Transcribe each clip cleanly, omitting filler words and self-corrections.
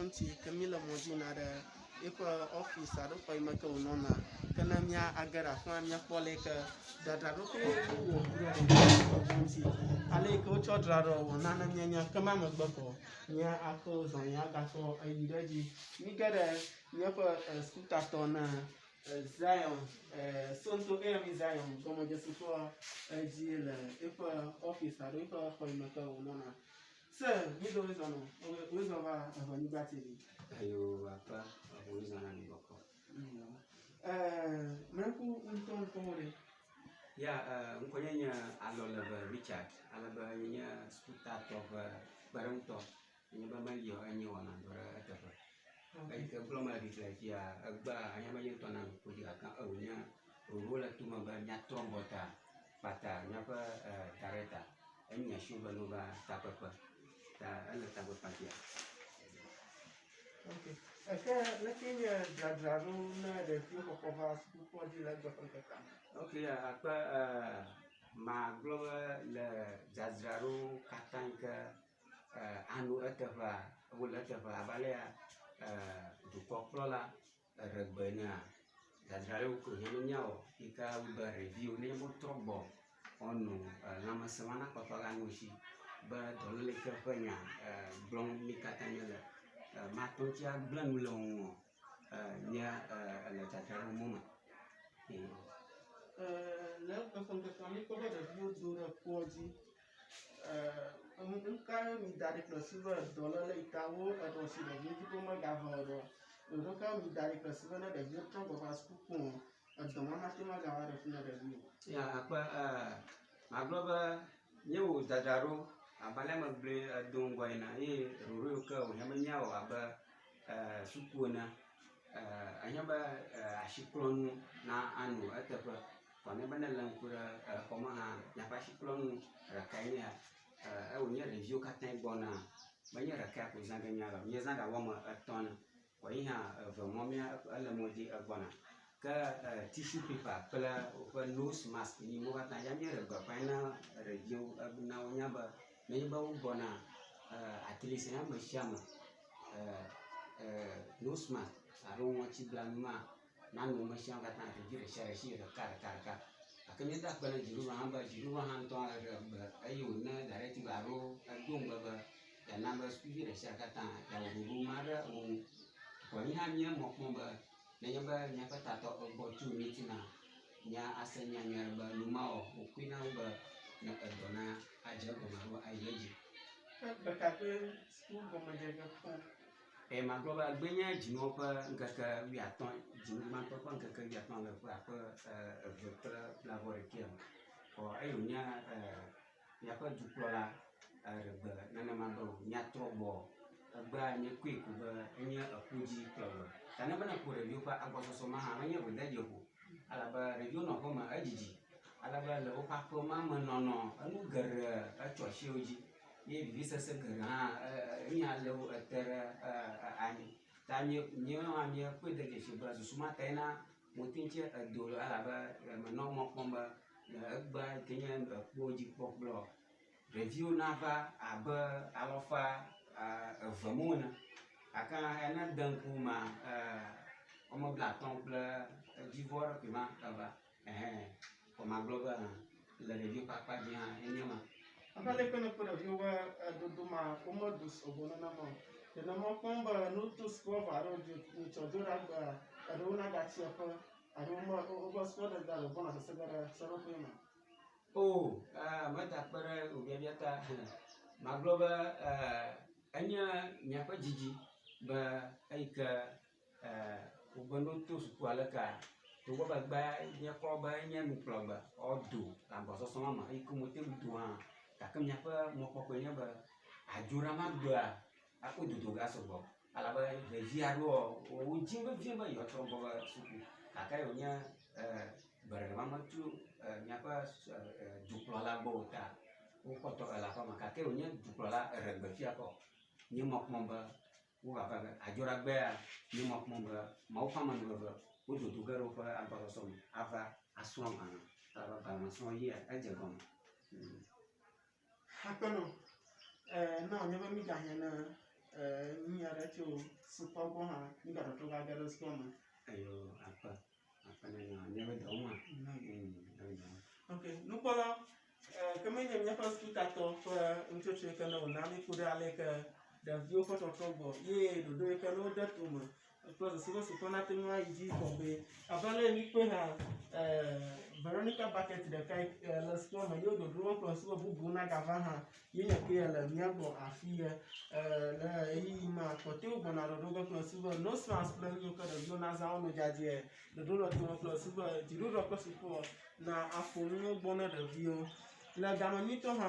ŋuti ke míle mɔ dzi yina ɖe eƒe ɔfisi alo xɔ yi me ke wònɔna. Ke ne mía age ɖe afi ma míakpɔ ale yi ke dzadzraɖoƒe wowɔ ku ɖe ɖeviwo ŋuti. Ale yi ke wotsɔ dzra ɖoa wòna ne míanya ke ma megbe ko mía akɔ zɔli agakɔ eyi ɖe edzi. Míge ɖe míaƒe sukutatɔ na Zion Sonto AME Zion gɔmedzesukua edzi le eƒe ɔfisi alo eƒe xɔ yi me ke wònɔna. Se mi do wezɔ nɔ, wezɔ va Eʋenyigba TV. Ayo akpa wezɔ na mi bɔkɔ. Ɛɛ mɛku ŋutɔ ŋkɔ ɖe. Ya ŋkɔnye nye Alɔleve Richard alebe nye nye sukutatɔ ƒe kpeɖeŋutɔ. Nye be meli o enye wɔna dɔ ɖe eteƒe. Eyi ke gblɔm mele fifia fia egbea anya be nye ŋutɔ na ŋku dzi gake ewònye ɖoɖo le tome be míatrɔ gbɔ ta kpata míaƒe director enye asi be nova takpekpe ta ele takpekpea fia. Ok. Eke leke nye dzadzraɖo ne ɖeviwo xɔxɔ va sukukpɔ dzi le egbe ƒe ŋkekea me? Ok, akpe magblɔ be le dzadzraɖo katã yi ke anɔ eteƒea, wole eteƒe abe ale ya dukɔkplɔla eɖe gbe enea, dzadzraɖo ko hiã be míawɔ yi ke awɔe be ɖeviwo ne wotrɔ gbɔ woanɔ lãmesẽ ma nakpɔtɔ anɔ wo si be dɔléle yi ke ƒe nya gblɔm mí katã míele mate ŋu agblẽ nu le wo ŋu o. Mía ele dzadzraɖo mɔ me. Le egbe ƒe ŋkekea míekpɔ be ɖeviwo do ɖe kpoa dzi. Nu kae mi da ɖi kple susu be dɔléle yi ta wo eɖɔ si ɖeviwo dzi be womegava o ɖoa? Ɖoɖo kae mi da ɖi kple susu be ne ɖeviwo trɔ gbɔ va suku kpɔ edɔ ma mate ŋu agava ɖe fu na ɖeviwo o? Ya akpe magblɔ be míewɔ dzadzraɖo abe ale megblɔe edo ŋgɔ ene eye ɖoɖo yi ke wòhiã be míawɔ abe suku ene ehiã be asiklɔnu na anɔ eteƒe. Vɔ ne be ne lé ŋku ɖe exɔ me hã míaƒe asiklɔnu ɖekae nye ya. Ewɔ nye ɖeviwo katã gbɔna menye ɖeka ko zã ge míale o. Míezã ga woame etɔ̃ ene. Vɔ yi hã eve mɔ mía ele mɔ dzi egbɔna. Ke tissue paper kple woƒe nose mask yi wo katã ya míeɖe gbeƒãe na ɖeviwo na wonya be nenye be wogbɔna at least ame sia ame nose mask alo ŋɔtiblanu ma nanɔ ame sia ame katã ɖevi ɖe sia ɖe si ɖeka ɖeka ɖeka. Gake míeda akpe na dziɖuɖua hã be dziɖuɖua hã ŋutɔ eɖe gbe eye wòna directive alo edo ŋugbe be yeana be sukuvi ɖe sia ɖe katã yeawɔ ɖoɖo ma ɖe wo ŋu. Vɔ mí hã míemɔ kpɔm be nenye be míaƒe tatɔ egbɔ tso meeting a, míase nya nyui aɖe be nu ma wɔ wokui na wo be ne edɔ na adze egɔme alo ayi edzi. Ke gbe ka ƒe suku gɔmedzedze kpɔ? Eye magblɔ be egbe nye dzinuwo ƒe ŋkeke wuiatɔ̃, dzinu gbãtɔ ƒe ŋkeke wuiatɔ̃ le ƒe akpe eve kple blaeve ɖekɛ me. Vɔ eye wònye míaƒe dukplɔla eɖe gbe nenema be míatrɔ gbɔ. Egbea míekpɔe ko be enye ekpodzi kplɔgbe. Ta ne be ne ekpɔ ɖeviwo ƒe agbɔsɔsɔ ma hã menye wòde dzi ƒo elabe ɖeviwo nɔ aƒeme edzidzi alebe le woƒe aƒe ma me nɔnɔ enu geɖe etsɔ asi wo dzi ye vivisese geɖe hã enya le wo ete ɖe anyi. Ta míe míawo hã míekpɔe de dzesi be susu ma tae na mete ŋu tse edo elabe menɔ mɔ kpɔm be egbea yi ke nye ekpo dzi kpɔkplɔ ɖeviwo nava abe alafa eve mɔ ene gake ne ede ŋku mea woame blatɔ̃ kple edzivɔ ɖe koe ma eva ɛhɛ vɔ magblɔ be le ɖeviwo ƒe akpa dzi hã enye ma. Abe ale ke nèkpɔ ɖeviwo ƒe dodo ma, womeɖu sɔgbɔ nenema o. Ɖe nèmɔ kpɔm be ne woto sukua vɔ alo nyitsɔ do ɖa egbea, eɖewo nagatsi aƒe alo wome woƒe sukudede alo gbɔna sese ge ɖe seɖoƒee ma? O, meda akpe ɖe wò biabia ta. Magblɔ be enye míaƒe didi be eyi ke wòbe ne woto suku alekea, togbɔ be egbea míekpɔ be enye nukplɔgbe woado le agbɔsɔsɔ ma me eyi ke womete ŋu do hã gake míaƒe mɔkpɔkpɔe nye be adzoɖamagbea akpɔ dodo gã sɔgbɔ elabe ɖevi aɖewoa wodim vevie be yewoatrɔ gbɔ va suku gake wònye gbe ɖe ma metso míaƒe dukplɔla gbɔ o ta wokpɔtɔ ele aƒeme gake wònye dukplɔla eɖe gbe fia kɔ. Míemɔ kpɔm be wovava ge adzoɖagbea míemɔ kpɔm be Mawu ƒe amenuveve wododo ge ɖe woƒe agbɔsɔsɔ me ava asrɔ̃ agbalẽ elabe agbalẽsrɔ̃ɣia edze gɔme. Aƒenɔ, ne wònye be mígahiã na Nya ɖe tso sukua gbɔ hã, mígatɔtrɔ va ge ɖe sukua me. Eyo akpe, akpe ne nya, míabe dɔ ŋua. Míabe dɔ ŋu. Ok, nukpɔla, ke menye míaƒe sukutatɔ ƒe nutsotsoe ke ne wòna mí ku ɖe ale ke ɖeviwo ƒe tɔtrɔ gbɔ ye ɖoɖo yi ke ne wode tome kple susu be sukua nate ŋu ayi dzi bɔbɔe. Abe ale míkpɔe hã, Veronica bucket ɖeka yi le sukua me ye wo ɖoɖo wɔm kple susu be bubuwo nagava hã ye nye ke le mía gbɔ afi ye. Le ɣeyiɣi ma, kpɔtɔewo gbɔna ɖoɖo ge kple susu be nose mask kple nu yiwo ke ɖeviwo nazã wo nɔ dzadzɛ. Ɖoɖo le tome kple susu be dziɖuɖua kple sukua na aƒo nuwo gbɔ na ɖeviwo. Le game nyuitɔ hã,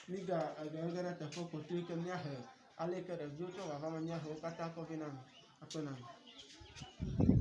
míga ege ge ɖe teƒe kpɔtɔe yi ke míahe ale yi ke ɖeviwo tsɔ vava me míahe wo katã kɔ vɛ na mi. Akpe na mi.